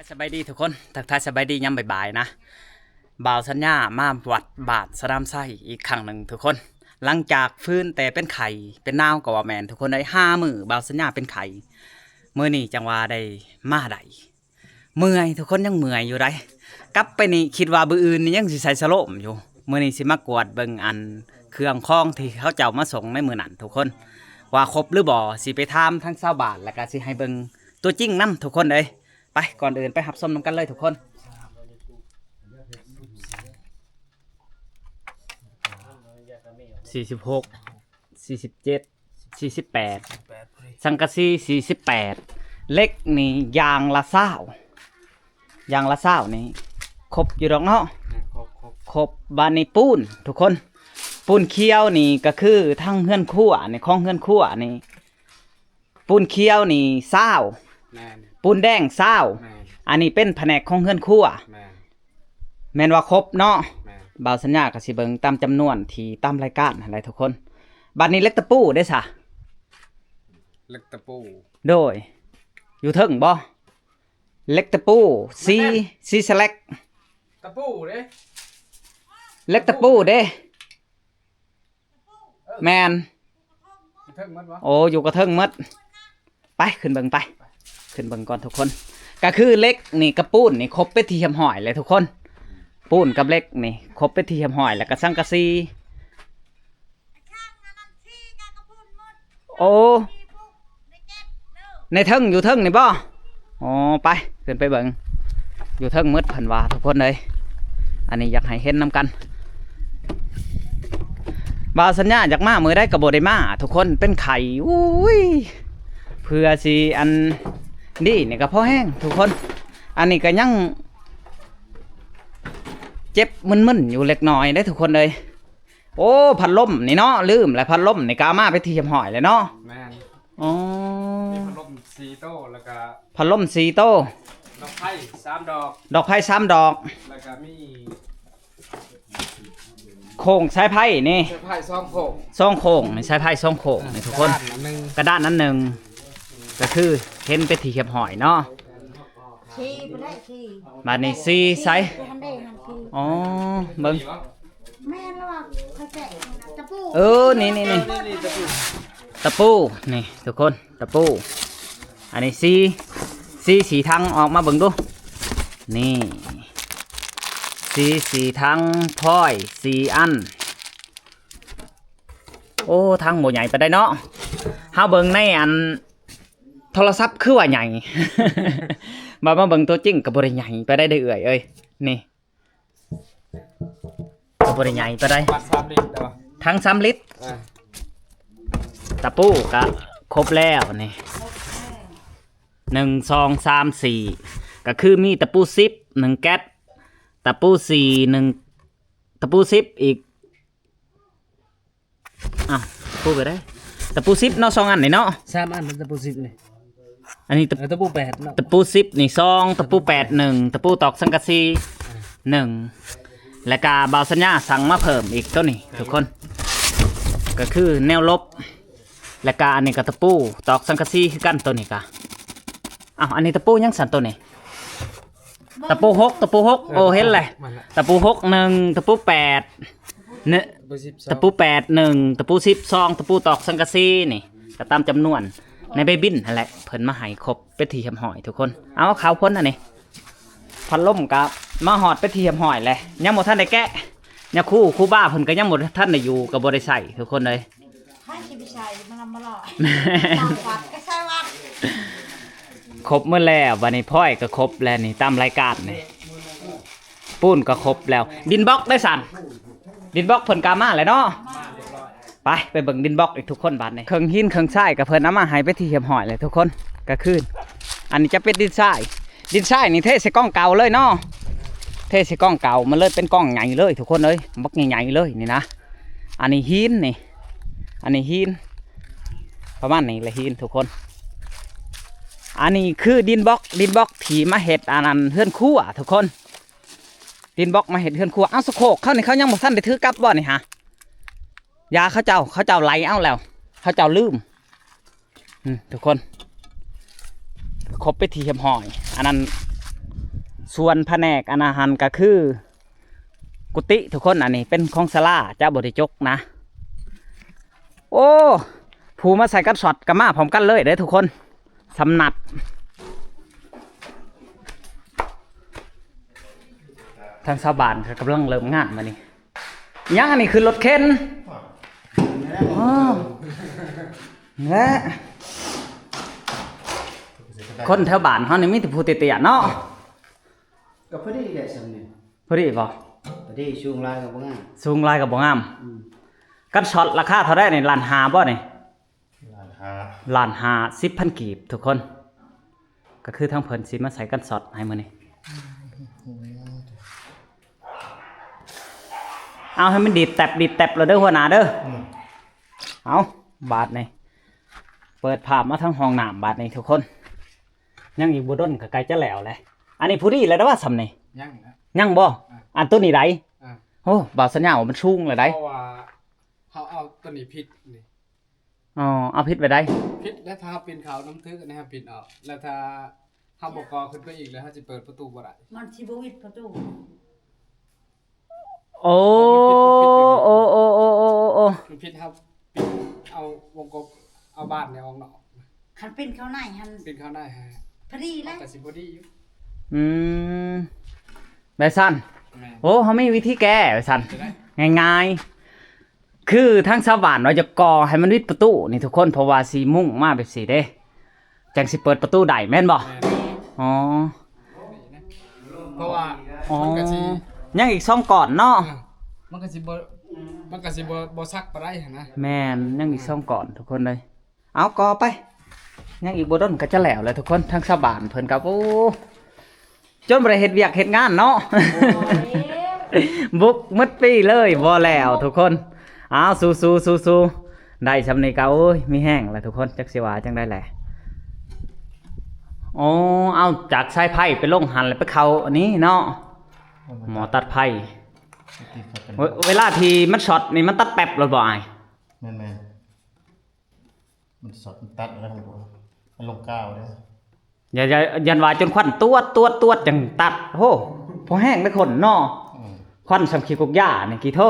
ສະບາຍດີທຸກຄົນ ທັກທາຍສະບາຍດີຍາມບ່າຍໆນະ. ບ່າວສັນຍາມາວັດບ້ານສະໜາມໄຊອີກຄັ້ງໜຶ່ງທຸກຄົນ. ຫຼັງຈາກຟື້ນແຕ່ເປັນໄຂ້ເປັນໜາວກໍວ່າແມ່ນທຸກຄົນເອີຍ, ຫ້າມື້ບ່າວສັນຍາເປັນໄຂ້. ມື້ນີ້ຈັ່ງວ່າໄດ້ມາໄດ້. ເມື່ອຍທຸກຄົນ ຍັງເມື່ອຍຢູ່ໃດ໋. ກັບໄປນີ້ຄິດວ່າມື້ອື່ນນີ້ຍັງຊິໃສ່ສະໂລມຢູ່. ມື້ນີ້ຊິມາກວດເບິ່ງອັນເຄື່ອງຂອງທີ່ເຂົາເຈົ້າມາສົ່ງໃນມື້ນັ້ນທຸກຄົນ ວ່າຄົບຫຼືບໍ່. ຊິໄປຖາມທາງຊາວບ້ານ ແລ້ວກໍຊິໃຫ້ເບິ່ງຕົວຈິງນຳທຸກຄົນເອີຍ. ໄປ ກ່ອນອື່ນໄປຮັບຊົມນຳກັນເລີຍທຸກຄົນ. ສີ່ສິບຫົກ ສີ່ສິບເຈັດ ສີ່ສິບແປດ ແປດພໍດີ ສັງກະສີສີ່ສິບແປດ ເຫຼັກນີ້ຢ່າງລະຊາວ ຢ່າງລະຊາວນີ້ຄົບຢູ່ດອກເນາະ. ແມ່ນ ຄົບ ຄົບ ຄົບ. ບາດນີ້ປູນທຸກຄົນ ປູນຂຽວນີ້ກໍຄືທັງເຮືອນຄົວນີ້ ຂອງເຮືອນຄົວນີ້ ປູນຂຽວນີ້ຊາວ ແມ່ນ ປູນແດງຊາວ ແມ່ນ ອັນນີ້ເປັນພະແນກຂອງເຮືອນຄົວ ແມ່ນ ແມ່ນວ່າຄົບເນາະ. ແມ່ນ ບ່າວສັນຍາກໍຊິເບິ່ງຕາມຈຳນວນທີ່ຕາມລາຍການຫັ້ນແຫຼະທຸກຄົນ. ບາດນີ້ເຫຼັກຕະປູເດ້ຊະ? ເຫຼັກຕະປູ ໂດຍ ຢູ່ເທິງບໍ່? ເຫຼັກຕະປູ ສີ ສີສະແລັກ ຕະປູເດ້ ເຫຼັກຕະປູເດ້. ແມ່ນ ຢູ່ເທິງໝົດວະ? ໂອ້ ຢູ່ກະເທິງໝົດ. ໄປ ຂຶ້ນເບິ່ງໄປ ຂຶ້ນເບິ່ງກ່ອນທຸກຄົນ. ກະຄືເຫຼັກນີ້ກັບປູນນີ້ຄົບເປັນທີ່ຮຽບຮ້ອຍແລ້ວທຸກຄົນ. ປູນກັບເຫຼັກນີ້ຄົບເປັນທີ່ຮຽບຮ້ອຍ ແລ້ວກະສັງກະສີ. ໂອ້ ໃນເທິງ ຢູ່ເທິງນີ້ບໍ່? ອໍ ໄປ ຂຶ້ນໄປເບິ່ງ ຢູ່ເທິງໝົດເພິ່ນວ່າທຸກຄົນເອີຍ. ອັນນີ້ຢາກໃຫ້ເຫັນນຳກັນ. ບ່າວສັນຍາຢາກມາມື້ໃດກໍບໍ່ໄດ້ມາທຸກຄົນ ເປັນໄຂ້. ໂອ້ຍ ເພື່ອຊິອັນນີ້ນີ້ກໍພໍແຮງທຸກຄົນ. ອັນນີ້ກໍຍັງເຈັບມຶນໆຢູ່ເລັກນ້ອຍເດ້ທຸກຄົນເອີຍ. ໂອ້ ພັດລົມນີ້ເນາະ ລືມແລ້ວ ພັດລົມນີ້ກໍເອົາມາເປັນທີ່ຮຽບຮ້ອຍແລ້ວເນາະ. ແມ່ນ ອໍ ມີພັດລົມສີ່ໂຕ ແລ້ວກໍພັດລົມສີ່ໂຕ ດອກໄຟສາມດອກ ດອກໄຟສາມດອກ ແລ້ວກໍມີໂຄ້ງສາຍໄຟນີ້ ສາຍໄຟສອງໂຄ້ງ ສອງໂຄ້ງນີ້ ສາຍໄຟສອງໂຄ້ງນີ້ທຸກຄົນ. ກະດານອັນໜຶ່ງ ກະດານອັນໜຶ່ງ ກໍຄືເຫັນເປັນທີ່ຮຽບຮ້ອຍເນາະ. ບາດນີ້ສີໃສ? ອໍ ເບິ່ງ ແມ່ນແລ້ວວ່າ ເອີ ນີ້ໆໆ ຕະປູ ຕະປູນີ້ທຸກຄົນ ຕະປູ. ອັນນີ້ສີ ສີ ສີຖັງ ອອກມາເບິ່ງດູ. ນີ້ ສີ ສີຖັງ ພອຍ ສີ່ອັນ. ໂອ້ ຖັງບໍ່ໃຫຍ່ປານໃດເນາະ. ເຮົາເບິ່ງໃນອັນ ໂທລະສັບຄືວ່າໃຫຍ່ ບາດມາເບິ່ງຕົວຈິງກໍບໍ່ໄດ້ໃຫຍ່ປານໃດເດີ້ເອື້ອຍເອີຍ. ນີ້ ກໍບໍ່ໄດ້ໃຫຍ່ປານໃດ ປະມານສາມລິດເນາະ ຖັງສາມລິດ. ເອີ ຕະປູກໍຄົບແລ້ວນີ້ ໜຶ່ງ ສອງ ສາມ ສີ່ ກໍຄືມີຕະປູສິບ ໜຶ່ງແກັດ ຕະປູສີ່ ໜຶ່ງ ຕະປູສິບອີກ ອ້າວ ປູໄປໄດ້ ຕະປູສິບເນາະ ສອງອັນນີ້ເນາະ ສາມອັນ ຕະປູສິບນີ້. ອັນນີ້ຕະ ເອີ ຕະປູແປດເນາະ ຕະປູສິບນີ້ສອງ ຕະປູແປດໜຶ່ງ ຕະປູຕອກສັງກະສີໜຶ່ງ ແລ້ວກະບ່າວສັນຍາສັ່ງມາເພີ່ມອີກໂຕນີ້ທຸກຄົນ ກໍຄືແນວຫຼົບ ແລ້ວກະອັນນີ້ກະຕະປູຕອກສັງກະສີຄືກັນ ໂຕນີ້ກະ. ອ້າວ ອັນນີ້ຕະປູຫຍັງຊັ້ນໂຕນີ້? ຕະປູຫົກ ຕະປູຫົກ ເອີ ໂອ້ ເຫັນແຫຼະ ຕະປູຫົກໜຶ່ງ ຕະປູແປດ ເນາະ ຕະປູສິບສອງ ຕະປູແປດໜຶ່ງ ຕະປູສິບສອງ ຕະປູຕອກສັງກະສີນີ້ ກໍຕາມຈຳນວນໃນໃບບິນຫັ້ນແຫຼະ ເພິ່ນມາໃຫ້ຄົບເປັນທີ່ຮຽບຮ້ອຍທຸກຄົນ. ເອົາ ເຂົ້າພົ້ນອັນນີ້ ພັດລົມກໍມາຮອດເປັນທີ່ຮຽບຮ້ອຍແລ້ວ ຍັງບໍ່ທັນໄດ້ແກະ ຍາຄູ ຄູບາເພິ່ນກໍຍັງບໍ່ທັນໄດ້ຢູ່ ກໍບໍ່ໄດ້ໃຊ້ທຸກຄົນເອີຍ. ໃຜຊິໄປໃສ່ ມັນລຳມາຫຼອຍ ແມ່ນ ໃສ່ວັດກໍໃສ່ວັດ. ຄົບໝົດແລ້ວ ບາດນີ້ພອຍກໍຄົບແລ້ວນີ້ ຕາມລາຍການນີ້ ປູນກໍຄົບແລ້ວ ດິນບລັອກໄດ້ຊັ້ນ ດິນບລັອກເພິ່ນກໍເອົາມາແລ້ວເນາະ. ໄປ ໄປເບິ່ງດິນບລັອກອີກທຸກຄົນ ບາດນີ້ເຄື່ອງຫີນເຄື່ອງຊາຍກໍເພິ່ນເອົາມາໃຫ້ເປັນທີ່ຮຽບຮ້ອຍແລ້ວທຸກຄົນ. ກໍຄືອັນນີ້ຈະເປັນດິນຊາຍ ດິນຊາຍນີ້ເທໃສ່ກ້ອງເກົ່າເລີຍເນາະ ເທໃສ່ກ້ອງເກົ່າ ມັນເລີຍເປັນກ້ອງໃຫຍ່ເລີຍທຸກຄົນເອີຍ ບັກໃຫຍ່ໆເລີຍນີ້ນະ. ອັນນີ້ຫີນນີ້ ອັນນີ້ຫີນ ປະມານນີ້ແຫຼະຫີນທຸກຄົນ. ອັນນີ້ຄືດິນບລັອກ ດິນບລັອກທີ່ມາເຮັດອັນນັ້ນເຮືອນຄົວທຸກຄົນ ດິນບລັອກມາເຮັດເຮືອນຄົວ. ເອົາ ສະໂຄກເຂົານີ້ ເຂົາຍັງບໍ່ທັນໄດ້ຖືກັບບໍ່ນີ້ຫາ? ຢ່າ ເຂົາເຈົ້າ ເຂົາເຈົ້າໄຫຼເອົາແລ້ວ ເຂົາເຈົ້າລືມ. ອືມ ທຸກຄົນ ຄົບເປັນທີ່ຮຽບຮ້ອຍ ອັນນັ້ນ ສ່ວນພະແນກອັນນັ້ນຫັ້ນກະຄືກຸຕິທຸກຄົນ. ອັນນີ້ເປັນຂອງສາລາ ຈະບໍ່ໄດ້ຈົກນະ. ໂອ້ ຜູ້ມາໃສ່ກັນຊັອດກະມາພ້ອມກັນເລີຍເດ້ທຸກຄົນ. ສຳນັດ ທາງຊາວບ້ານເຂົາກຳລັງເລີ່ມງານມານີ້. ຫຍັງ ອັນນີ້ຄືລົດເຂັນ. ອໍ ແລະ ຄົນແຖວບ້ານເຮົານີ້ມີແຕ່ຜູ້ເຕ້ຍໆເນາະ. ກໍພໍດີແຫຼະສ່ຳນີ້. ພໍດີບໍ່? ພໍດີ. ສູງຫຼາຍກໍບໍ່ງາມ ສູງຫຼາຍກໍບໍ່ງາມ. ອືມ ກັນຊັອດລາຄາເທົ່າໃດນີ້? ລ້ານຫ້າບໍ່ນີ້? ລ້ານຫ້າ ລ້ານຫ້າ ສິບພັນກີບທຸກຄົນ. ກໍຄືທາງເພິ່ນຊິມາໃສ່ກັນຊັອດໃຫ້ມື້ນີ້. ເອົາໃຫ້ມັນດີດແຕັບດີດແຕັບແລ້ວເດີຫົວໜ້າເດີ. ອືມ ເອົາ ບາດນີ້ເປີດພາບມາທາງຫ້ອງນ້ຳບາດນີ້ທຸກຄົນ. ຍັງອີກບໍ່ດົນກໍໃກ້ຈະແລ້ວແຫຼະ. ອັນນີ້ພໍດີແລ້ວເດ້ວ່າສ່ຳນີ້. ຍັງນະ ຍັງບໍ່? ອ່າ ອັນໂຕນີ້ໃດ? ອ່າ ໂອ້ ບ່າວສັນຍາວ່າມັນສູງແລ້ວໃດ. ເພາະວ່າເຮົາເອົາໂຕນີ້ຜິດນີ້. ອໍ ເອົາຜິດໄວ້ໃດ? ຜິດແລ້ວ ຖ້າເຮົາປີນເຂົ້ານຳຖືກ ອັນນີ້ເຮົາປີນອອກ ແລ້ວຖ້າເຮົາບໍ່ກໍ່ຂຶ້ນໄປອີກ ແລ້ວເຮົາຊິເປີດປະຕູບໍ່ໄດ້ ມັນຊິບໍ່ຫວິດປະຕູ. ໂອ້ ໂອ້ ໂອ້ ໂອ້ ມັນຜິດ ເຮົາປີນເອົາວົງກົບ ເອົາບານນີ້ອອກເນາະ. ຄັນປີນເຂົ້າໃນຫັ້ນ ປີນເຂົ້າໃນຫັ້ນ ພໍດີແລ້ວ ກໍຊິພໍດີຢູ່. ອືມ ແບບຊັ້ນ. ແມ່ນ. ໂອ້ ເຮົາມີວິທີແກ້ແບບຊັ້ນ ຈະໄດ້ ງ່າຍໆ. ຄືທາງຊາວບ້ານວ່າຈະກໍ່ໃຫ້ມັນຫວິດປະຕູນີ້ທຸກຄົນ ເພາະວ່າຊິມຸງມາແບບຊີ້ເດ້ ຈັ່ງຊິເປີດປະຕູໄດ້ແມ່ນບໍ່? ແມ່ນ. ອໍ ເພາະວ່າ ອໍ ມັນກໍຊິ ຍັງອີກສອງກ້ອນເນາະ. ເອີ ມັນກໍຊິບໍ່ ມັນກໍຊິບໍ່ ບໍ່ຊັກປານໃດຫັ້ນນະ. ແມ່ນ ຍັງອີກສອງກ້ອນທຸກຄົນເອີຍ. ເອົາ ກໍ່ໄປ ຍັງອີກບໍ່ດົນກໍຈະແລ້ວແຫຼະທຸກຄົນ. ທາງຊາວບ້ານເພິ່ນກໍ ໂອ້ ຈົນບໍ່ໄດ້ເຮັດວຽກເຮັດງານເນາະ. ໂອ້ຍ ບຸກໝົດປີເລີຍ ບໍ່ແລ້ວທຸກຄົນ. ເອົາ ສູ້ໆ ສູ້ໆ ໄດ້ຊ່ຳນີ້ກໍ ໂອ້ຍ ມີແຮງແລ້ວທຸກຄົນ ຈັກຊິວ່າຈັ່ງໃດແຫຼະ. ໂອ້ ເອົາຈາກສາຍໄຟໄປລົງຫັ້ນ ແລ້ວໄປເຂົ້າອັນນີ້ເນາະ ໝໍ້ຕັດໄຟ. ເວ ເວລາທີ່ມັນຊັອດນີ້ ມັນຕັດແປັບໂລດບໍ່ອ້າຍ? ແມ່ນໆ. ມັນຊັອດມັນຕັດແລ້ວ ມັນລົງກາວເດ້. ຢ່າ ຢ່າ ຢ້ານວ່າຈົນຄວັນຕວດ ຕວດ ຕວດ ຈັ່ງຕັດ. ໂຫ ພໍແຮງເດ້ຄົນເນາະ. ອືມ ຄວັນສ່ຳຂີ້ກົກຢານີ້ ກີໂທ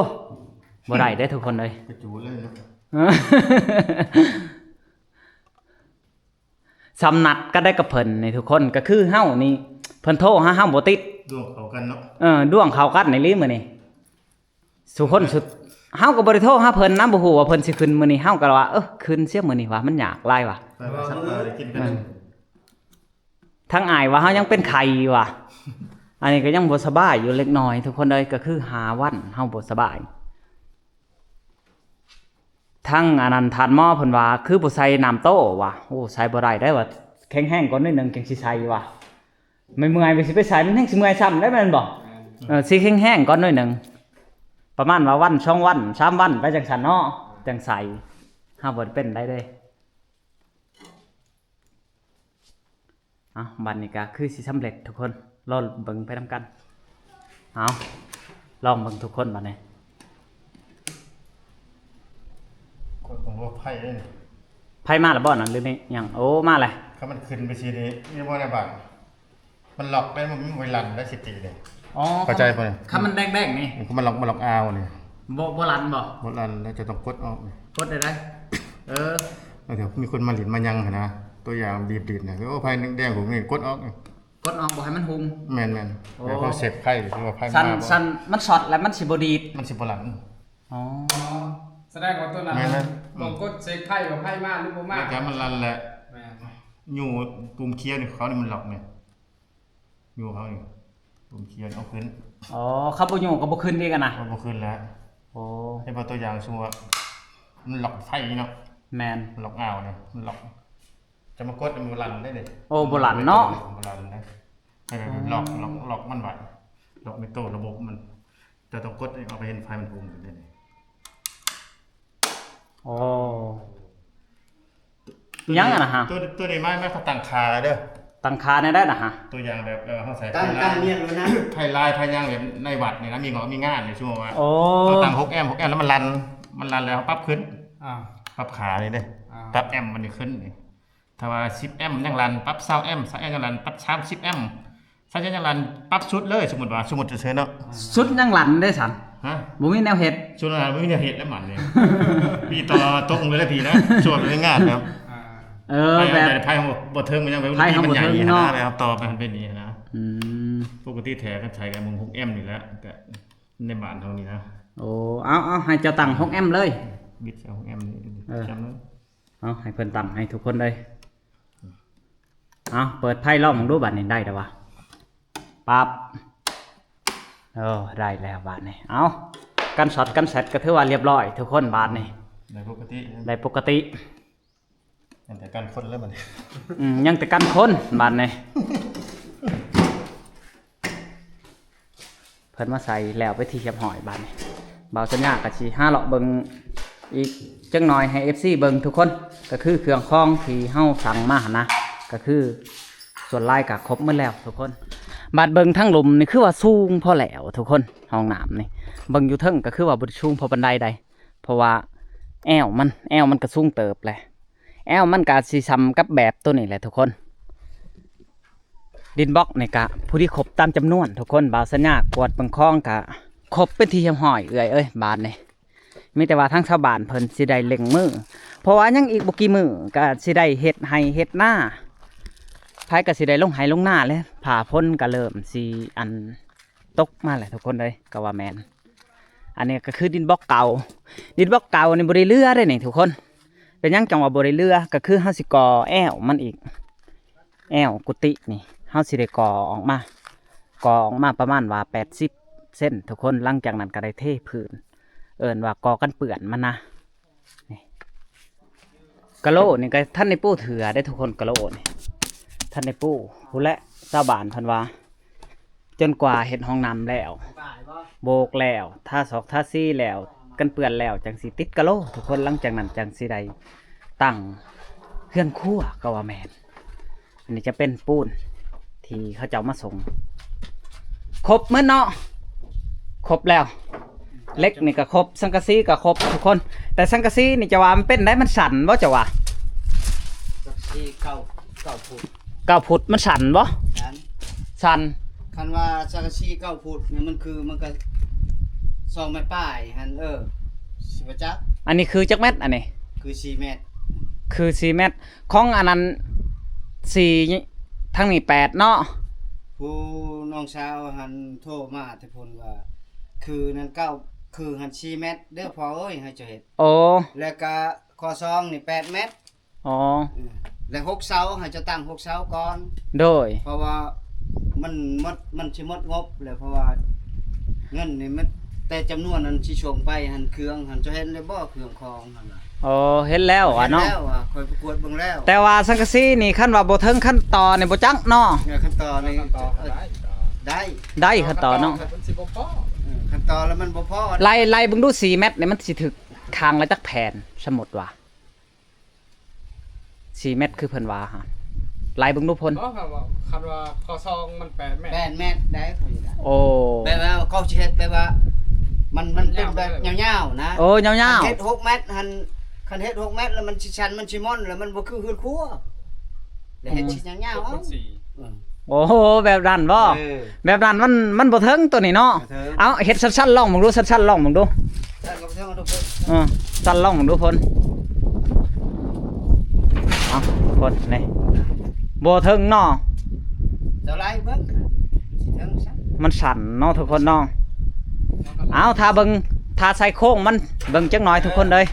ບໍ່ໄດ້ເດ້ທຸກຄົນເອີຍ. ກະຈູເລີຍເນາະ. ສຳນັດກັນໄດ້ກັບເພິ່ນນີ້ທຸກຄົນ ກໍຄືເຮົານີ້ ເພິ່ນໂທຫາເຮົາບໍ່ຕິດ. ດວງເຂົ້າກັນເນາະ. ເອີ ດວງເຂົ້າກັນອີ່ຫຼີມື້ນີ້. ສູ່ຄົນສຸດ ເຮົາກໍບໍ່ໄດ້ໂທຫາເພິ່ນນຳ ບໍ່ຮູ້ວ່າເພິ່ນຊິຂຶ້ນມື້ນີ້ ເຮົາກໍວ່າ ເອີ ຂຶ້ນເສຍມື້ນີ້ວ່າ ມັນຍາກຫຼາຍວ່າ ໄປວ່າສັກປາໄດ້ກິນກັນ. ເອີ ທາງອ້າຍວ່າເຮົາຍັງເປັນໄຂ້ວ່າ ອັນນີ້ກໍຍັງບໍ່ສະບາຍຢູ່ເລັກນ້ອຍທຸກຄົນເອີຍ ກໍຄືຫ້າວັນເຮົາບໍ່ສະບາຍ. ທາງອັນນັ້ນທ່ານໝໍເພິ່ນວ່າ ຄືບໍ່ໃສ່ນ້ຳໂຕວ່າ. ໂອ້ ໃສ່ບໍ່ໄດ້ໄດ໋ວ່າ ແຂງແຮງກ່ອນໜ້ອຍໜຶ່ງຈັ່ງຊິໃສ່ວ່າ. ເມື່ອຍໆ ໄປຊິໄປໃສ່ ມັນແຮ່ງຊິເມື່ອຍຊ້ຳໄດ໋ແມ່ນບໍ່? ເອີ ຊິແຮງໆກ່ອນໜ້ອຍໜຶ່ງ ປະມານວ່າວັນສອງວັນສາມວັນໄປຈັ່ງຊັ້ນເນາະ ຈັ່ງໃສ່. ເຮົາບໍ່ໄດ້ເປັນໄດ້ເດ້. ເອົ້າ ບັດນີ້ກໍຄືຊິສຳເລັດທຸກຄົນ ລໍເບິ່ງໄປນຳກັນ. ເອົາ ລອງເບິ່ງທຸກຄົນບັດນີ້. ກົດເບິ່ງວ່າໄຟເດ້ນີ້ ໄຟມາແລ້ວບໍ່ນັ້ນ ຫຼືນີ້ຍັງ? ໂອ້ ມາແລ້ວ. ຄັນມັນຂຶ້ນໄປຊີ້ນີ້ ມີບໍ່ໃນບ້ານ? ມັນລັອກໄດ້ ມັນບໍ່ລັນໄດ້ຊິຕີເດ້. ອໍ ເຂົ້າໃຈບໍ່ນີ້? ຄັນມັນແດງໆນີ້ ມັນລັອກ ມັນລັອກອາວນີ້ ບໍ່ ບໍ່ລັນບໍ່? ບໍ່ລັນ ແລ້ວຈະຕ້ອງກົດອອກນີ້. ກົດໄດ້ໃດ? ເອີ ບາງເທື່ອມີຄົນມາຫຼິ້ນມາຫຍັງຫັ້ນນະ ຕົວຢ່າງບີບດິດນະ ໂອ້ ໄຟແດງໆ ພວກນີ້ກົດອອກ. ກົດອອກບໍ່ໃຫ້ມັນຮຸ່ງ. ແມ່ນໆ. ໂອ້ ແລ້ວເຮົາເຊັກໄຟ ຫຼືວ່າໄຟມາບໍ່ ຊັ້ນ ມັນຊັອດແລ້ວມັນຊິບໍ່ດີດ ມັນຊິບໍ່ລັນ. ອໍ ສະແດງວ່າຕົວນັ້ນ ແມ່ນໆ ຕ້ອງກົດເຊັກໄຟວ່າໄຟມາຫຼືບໍ່ມາ ແລ້ວກໍມັນລັນແຫຼະ. ແມ່ນ ຍູ້ປຸ່ມຂຽວນີ້ ເຂົານີ້ມັນລັອກນີ້ ຍູ້ເຂົານີ້ ປຸ່ມຂຽວນີ້ເອົາຂຶ້ນ. ອໍ ຄັນບໍ່ຍູ້ກໍບໍ່ຂຶ້ນອີກຫັ້ນນະ. ມັນບໍ່ຂຶ້ນແລ້ວ. ໂອ້ ເຫັນບໍ່ ຕົວຢ່າງສົມມຸດວ່າມັນລັອກໄຟນີ້ເນາະ. ແມ່ນ ລັອກອາວນີ້ ມັນລັອກ ຈະມາກົດໃຫ້ມັນບໍ່ລັນໄດ້ເດ້. ໂອ້ ບໍ່ລັນເນາະ ບໍ່ລັນເດ້. ເອີ ລັອກ ລັອກ ລັອກມັນໄວ້ ລັອກໃນໂຕລະບົບມັນ. ເຈົ້າຕ້ອງກົດເອົາໄປເຫັນໄຟມັນຮຸ່ງຂຶ້ນເດ້. ໂອ້ ຍັງຫັ້ນນະຮະ ຕົວ ຕົວນີ້ມາ ມາເຂົາຕັ້ງຄ່າເດີ ຕັ້ງຄ່າແນວໃດນະຮະ? ຕົວຢ່າງແບບ ເອີ ເຮົາໃສ່ ຕັ້ງ ໄຟລາຍ ຕັ້ງວຽກແລ້ວນະ ໄຟລາຍ ໄຟຫຍັງແບບໃນວັດນີ້ນະ ມີງານ ມີງານນີ້ ສົມມຸດວ່າ ໂອ້ ເຮົາຕັ້ງຫົກແອັມ ຫົກແອັມ ແລ້ວມັນລັນ ມັນລັນແລ້ວເຮົາປັບຂຶ້ນ. ອ່າ ປັບຄ່ານີ້ເດ້. ອ່າ ປັບແອັມມັນນີ້ຂຶ້ນນີ້. ຖ້າວ່າສິບແອັມຍັງລັນ ປັບຊາວແອັມ ຊາວແອັມຍັງລັນ ປັບສາມສິບແອັມ ຖ້າຈະຍັງລັນປັບສຸດເລີຍ ສົມມຸດວ່າ ສົມມຸດຊື່ໆເນາະ ສຸດຍັງລັນເດ້ຊັ້ນ ຮະ ບໍ່ມີແນວເຮັດ ສຸດຍັງລັນບໍ່ມີແນວເຮັດແລ້ວມັນນີ້ ມີຕໍ່ຕົກເລີຍພີ່ນະ ສວດໃນງານນະ ເອີ ແບບໄພເຮົາບໍ່ເຖິງ ມັນຍັງໄປໄພເຮົາບໍ່ເຖິງເນາະ ແລ້ວຕໍ່ໄປຫັ້ນໄປນີ້ນະ ອືມ ປົກກະຕິແທ້ກໍໃຊ້ກັນມຸງຫົກແອັມນີ້ແຫຼະ ກໍໃນບ້ານເຮົານີ້ນະ ໂອ້ ເອົາໆ ໃຫ້ເຈົ້າຕັ້ງຫົກແອັມເລີຍ ບິດໃສ່ຫົກແອັມນີ້ ເອີ ຈຳເລີຍ ເອົາ ໃຫ້ເພິ່ນຕັ້ງໃຫ້ທຸກຄົນເລີຍ ເອົາ ເປີດໄພລອງເບິ່ງດູ ບາດນີ້ໄດ້ແລ້ວວະ ປັບ ໂອ້ ໄດ້ແລ້ວບາດນີ້ ເອົາ ກັນຊັອດກັນແຊັດກໍຖືວ່າລຽບຮ້ອຍທຸກຄົນ ບາດນີ້ ໄດ້ປົກກະຕິ ໄດ້ປົກກະຕິ ຍັງແຕ່ກັນຄົນແລ້ວບາດນີ້ ອືມ ຍັງແຕ່ກັນຄົນບາດນີ້ ເພິ່ນມາໃສ່ແລ້ວເປັນທີ່ຮຽບຮ້ອຍບາດນີ້ ບ່າວສັນຍາກໍຊິຫາເລາະເບິ່ງອີກຈັກໜ່ອຍໃຫ້ເອັຟຊີເບິ່ງທຸກຄົນ ກໍຄືເຄື່ອງຂອງທີ່ເຮົາສັ່ງມາຫັ້ນນະ ກໍຄືສ່ວນຫຼາຍກໍຄົບໝົດແລ້ວທຸກຄົນ ບາດເບິ່ງທາງລຸ່ມນີ້ຄືວ່າສູງພໍແລ້ວທຸກຄົນ ຫ້ອງນ້ຳນີ້ ເບິ່ງຢູ່ເທິງກໍຄືວ່າບໍ່ໄດ້ສູງພໍປານໃດໃດ ເພາະວ່າແອວມັນ ແອວມັນກໍສູງເຕີບແຫຼະ ແອວມັນກໍຊິສ່ຳກັບແບບໂຕນີ້ແຫຼະທຸກຄົນ ດິນບລັອກນີ້ກະພໍດີຄົບຕາມຈຳນວນທຸກຄົນ ບ່າວສັນຍາກວດເບິ່ງຂອງກະຄົບເປັນທີ່ຮຽບຮ້ອຍເອື້ອຍເອີຍ ບາດນີ້ ມີແຕ່ວ່າທາງຊາວບ້ານເພິ່ນຊິໄດ້ເລັ່ງມື ເພາະວ່າຍັງອີກບໍ່ກີ່ມື້ກະຊິໄດ້ເຮັດໄຮ່ເຮັດນາ ໃຜກະຊິໄດ້ລົງໄຮ່ລົງນາແຫຼະ ຟ້າຝົນກະເລີ່ມຊິ ອັນ ຕົກມາແຫຼະທຸກຄົນເອີຍ ກະວ່າແມ່ນ ອັນນີ້ກໍຄືດິນບລັອກເກົ່າ ດິນບລັອກເກົ່ານີ້ບໍ່ໄດ້ເຫຼືອເດ້ນີ້ທຸກຄົນ ເປັນຫຍັງຈັ່ງວ່າບໍ່ໄດ້ເຫຼືອ ກໍຄືເຮົາຊິກໍ່ແອວມັນອີກ ແອວກຸຕິນີ້ ເຮົາຊິໄດ້ກໍ່ອອກມາ ກໍ່ອອກມາປະມານວ່າແປດສິບເຊັນທຸກຄົນ ຫຼັງຈາກນັ້ນກໍໄດ້ເທພື້ນ ເອີ້ນວ່າກໍ່ກັນເປື້ອນມັນນະ ນີ້ ກະໂຫຼນີ້ກໍທັນໄດ້ປູເທື່ອເດ້ທຸກຄົນ ກະໂຫຼນີ້ທັນໄດ້ປູ ພຸ້ນແຫຼະ ຊາວບ້ານເພິ່ນວ່າ ຈົນກວ່າເຮັດຫ້ອງນ້ຳແລ້ວ ໂບກແລ້ວ ທາສອກທາສີແລ້ວ ກັນເປື້ອນແລ້ວ ຈັ່ງຊິຕິດກະໂຫຼທຸກຄົນ ຫຼັງຈາກນັ້ນຈັ່ງຊິໄດ້ຕັ້ງເຮືອນຄົວ ກໍວ່າແມ່ນ ອັນນີ້ຈະເປັນປູນທີ່ເຂົາເຈົ້າມາສົ່ງ ຄົບໝົດເນາະ ຄົບແລ້ວ ເຫຼັກນີ້ກໍຄົບ ສັງກະສີກໍຄົບທຸກຄົນ ແຕ່ສັງກະສີນີ້ຈະວ່າມັນເປັນໃດ ມັນສັ່ນບໍ່ ເຈົ້າວ່າ ສັງກະສີເກົ້າ ເກົ້າຟຸດ ເກົ້າຟຸດ ມັນສັ່ນບໍ່? ສັ່ນ ສັ່ນ ຄັນວ່າສັງກະສີເກົ້າຟຸດນີ້ ມັນຄື ມັນກໍສອງແມັດປາຍຫັ້ນ ເອີ ຊິບໍ່ຈັກ ອັນນີ້ຄືຈັກແມັດ ອັນນີ້? ຄືສີ່ແມັດ ຄືສີ່ແມັດ ຂອງອັນນັ້ນສີ່ ທາງນີ້ແປດເນາະ ຜູ້ນ້ອງສາວຫັ້ນໂທມາແຕ່ພຸ້ນວ່າ ຄືນັ້ນເກົ້າ ຄືຫັ້ນສີ່ແມັດເດີ້ພໍ່ເອີຍ ໃຫ້ເຈົ້າເຮັດ ໂອ້ ແລ້ວກະຂໍ້ສອງນີ້ແປດແມັດ ອໍ ເອີ ແລະຫົກເສົາ ໃຫ້ເຈົ້າຕັ້ງຫົກເສົາກ່ອນ ໂດຍ ເພາະວ່າມັນໝົດ ມັນຊິໝົດງົບແລ້ວ ເພາະວ່າເງິນນີ້ມັນ ແຕ່ຈຳນວນນັ້ນຊິສົ່ງໄປຫັ້ນ ເຄື່ອງຫັ້ນ ເຈົ້າເຫັນແລ້ວບໍ່ ເຄື່ອງຂອງຫັ້ນນະ ອໍ ເຫັນແລ້ວ ເຫັນແລ້ວ ອະເນາະ ຂ້ອຍໄປກວດເບິ່ງແລ້ວ ແຕ່ວ່າສັງກະສີນີ້ ຄັນວ່າບໍ່ເຖິງຂັ້ນຕໍ່ນີ້ບໍ່ຈັກເນາະ ເອີ ຂັ້ນຕໍ່ນີ້ ຂັ້ນຕໍ່ກໍໄດ້ ໄດ້ ໄດ້ຂັ້ນຕໍ່ເນາະ ມັນຊິບໍ່ພໍ ເອີ ຂັ້ນຕໍ່ແລ້ວມັນບໍ່ພໍ ໄລ່ ໄລ່ເບິ່ງດູ ສີ່ແມັດນີ້ ມັນຊິຖືກຂ້າງລະຈັກແຜ່ນ ສົມມຸດວ່າ ສີ່ແມັດຄືເພິ່ນວ່າຫັ້ນ ໄລ່ເບິ່ງດູເພິ່ນ ບໍ່ ຄັນວ່າ ຄັນວ່າຂໍ້ສອງມັນແປດແມັດ ແປດແມັດໄດ້ ຂ້ອຍວ່າ ໂອ້ ແບບວ່າເຂົາຊິເຮັດແບບວ່າ ມັນ ມັນເປັນແບບຍາວໆນະ ໂອ້ ຍາວໆ ຄັນເຮັດຫົກແມັດຫັ້ນ ຄັນເຮັດຫົກແມັດແລ້ວມັນຊິຊັນ ມັນຊິມ່ອນ ແລ້ວມັນບໍ່ຄືເຮືອນຄົວ ແລ້ວເຮັດຊິຍາວໆເອົາ ເອີ ໂອ້ໂຫ ແບບນັ້ນບໍ່? ເອີ ແບບນັ້ນມັນ ມັນບໍ່ເຖິງໂຕນີ້ເນາະ ບໍ່ເຖິງ ເອົາ ເຮັດສັ້ນໆລອງເບິ່ງດູ ສັ້ນໆລອງເບິ່ງດູ ເອີ ສັ້ນລອງເບິ່ງດູເພິ່ນ ເອົາ ທຸກຄົນ ນີ້ ບໍ່ເຖິງເນາະ ເຈົ້າໄລ່ເບິ່ງ ຊິເຖິງຊັ້ນ ມັນສັ່ນເນາະ ທຸກຄົນເນາະ ເອົາ ຖ້າເບິ່ງ ຖ້າໃສ່ໂຄ້ງມັນ ເບິ່ງຈັກໜ້ອຍ ທຸກຄົນເອີຍ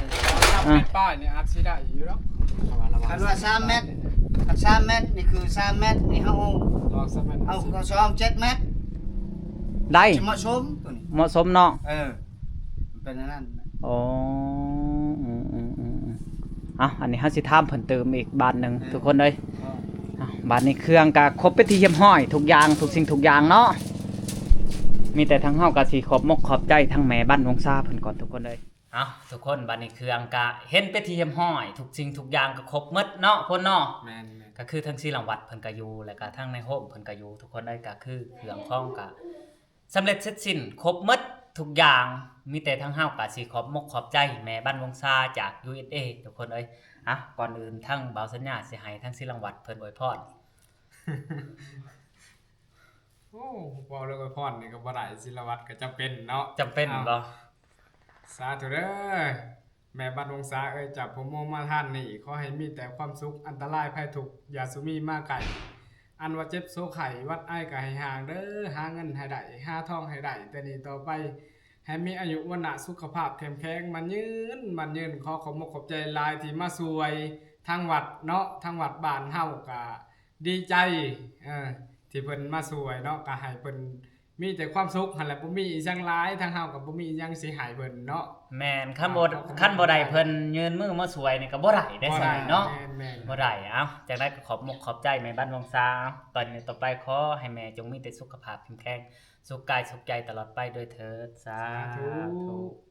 ເອີ ເອີ ປາຍນີ້ອາດຊິໄດ້ຢູ່ດອກ ຄັນວ່າສາມແມັດ ຄັນສາມແມັດນີ້ຄືສາມແມັດນີ້ ເຮົາເອົາສອງເຈັດແມັດ ໄດ້ ຊິເໝາະສົມໂຕນີ້ ເໝາະສົມເນາະ ເອີ ມັນເປັນອັນນັ້ນ ອໍ ອືມໆໆໆ ເອົ້າ ອັນນີ້ເຮົາຊິຖາມເພິ່ນຕື່ມອີກບາດໜຶ່ງ ເອີ ທຸກຄົນເອີຍ ເອົ້າ ບາດນີ້ເຄື່ອງກະຄົບເປັນທີ່ຮຽບຮ້ອຍ ທຸກຢ່າງ ທຸກສິ່ງທຸກຢ່າງເນາະ ມີແຕ່ທາງເຮົາກະຊິຂອບມົກຂອບໃຈທາງແມ່ບ້ານວົງຊາເພິ່ນກ່ອນ ທຸກຄົນເອີຍ ເອົ້າ ທຸກຄົນ ບາດນີ້ເຄື່ອງກະເຫັນເປັນທີ່ຮຽບຮ້ອຍ ທຸກສິ່ງທຸກຢ່າງກະຄົບໝົດເນາະ ເພິ່ນເນາະ ແມ່ນໆ ກະຄືທາງສີລັງວັດເພິ່ນກະຢູ່ ແລ້ວກະທາງນາຍໂຮມເພິ່ນກະຢູ່ ທຸກຄົນເອີຍ ກະຄືເຄື່ອງຂອງກະ ສຳເລັດເສັດສິ້ນ ຄົບໝົດທຸກຢ່າງ ມີແຕ່ທາງເຮົາກະຊິຂອບມົກຂອບໃຈແມ່ບ້ານວົງຊາຈາກ ຢູເອັສເອ ທຸກຄົນເອີຍ ອ່ະ ກ່ອນອື່ນທາງບ່າວສັນຍາຊິໃຫ້ທາງສີລັງວັດເພິ່ນອວຍພອນ. ໂອ້ ເວົ້າເລື່ອງອວຍພອນນີ້ກໍບໍ່ໄດ້ ສິລະວັດກໍຈຳເປັນເນາະ ຈຳເປັນ ເອົ້າ ບໍ່? ສາທຸເດີ ແມ່ບ້ານວົງສາເອີຍ ຈາກຜູ້ມອງມາທ່ານນີ້ ຂໍໃຫ້ມີແຕ່ຄວາມສຸກ ອັນຕະລາຍໄພທຸກຢ່າສູ່ມີມາໃກ້ ອັນວ່າເຈັບໂສໄຂ້ຫວັດໄອກໍໃຫ້ຫ່າງເດີ ຫາເງິນໃຫ້ໄດ້ ຫາທອງໃຫ້ໄດ້ ແຕ່ນີ້ຕໍ່ໄປ ໃຫ້ມີອາຍຸວັນນະສຸຂະພາບເຂັ້ມແຂງ ໝັ້ນຍືນ ໝັ້ນຍືນ ຂໍຂອບມຸກຂອບໃຈຫຼາຍທີ່ມາຊ່ວຍທາງວັດເນາະ ທາງວັດບ້ານເຮົາກະດີໃຈ ເອີ ທີ່ເພິ່ນມາຊ່ວຍເນາະ ກະໃຫ້ເພິ່ນມີແຕ່ຄວາມສຸກຫັ້ນແຫຼະ ບໍ່ມີອີ່ຫຍັງຫຼາຍ ທາງເຮົາກໍບໍ່ມີອີ່ຫຍັງຊິໃຫ້ເພິ່ນເນາະ ແມ່ນ ຄັນບໍ່ ເອີ ຂອບຄຸນ ຄັນບໍ່ໄດ້ເພິ່ນຍື່ນມືມາຊ່ວຍນີ້ກໍບໍ່ໄດ້ເດ້ ບໍ່ໄດ້ ເນາະ ແມ່ນໆ ບໍ່ໄດ້ ເອົ້າ ຈັ່ງໃດກໍຂອບມຸກຂອບໃຈແມ່ບ້ານວົງສາ ຕໍ່ນີ້ຕໍ່ໄປຂໍໃຫ້ແມ່ຈົ່ງມີແຕ່ສຸຂະພາບເຂັ້ມແຂງ ສຸກກາຍສຸກໃຈຕະຫຼອດໄປດ້ວຍເທີ້ນ ສາ ສາທຸ ທຸ.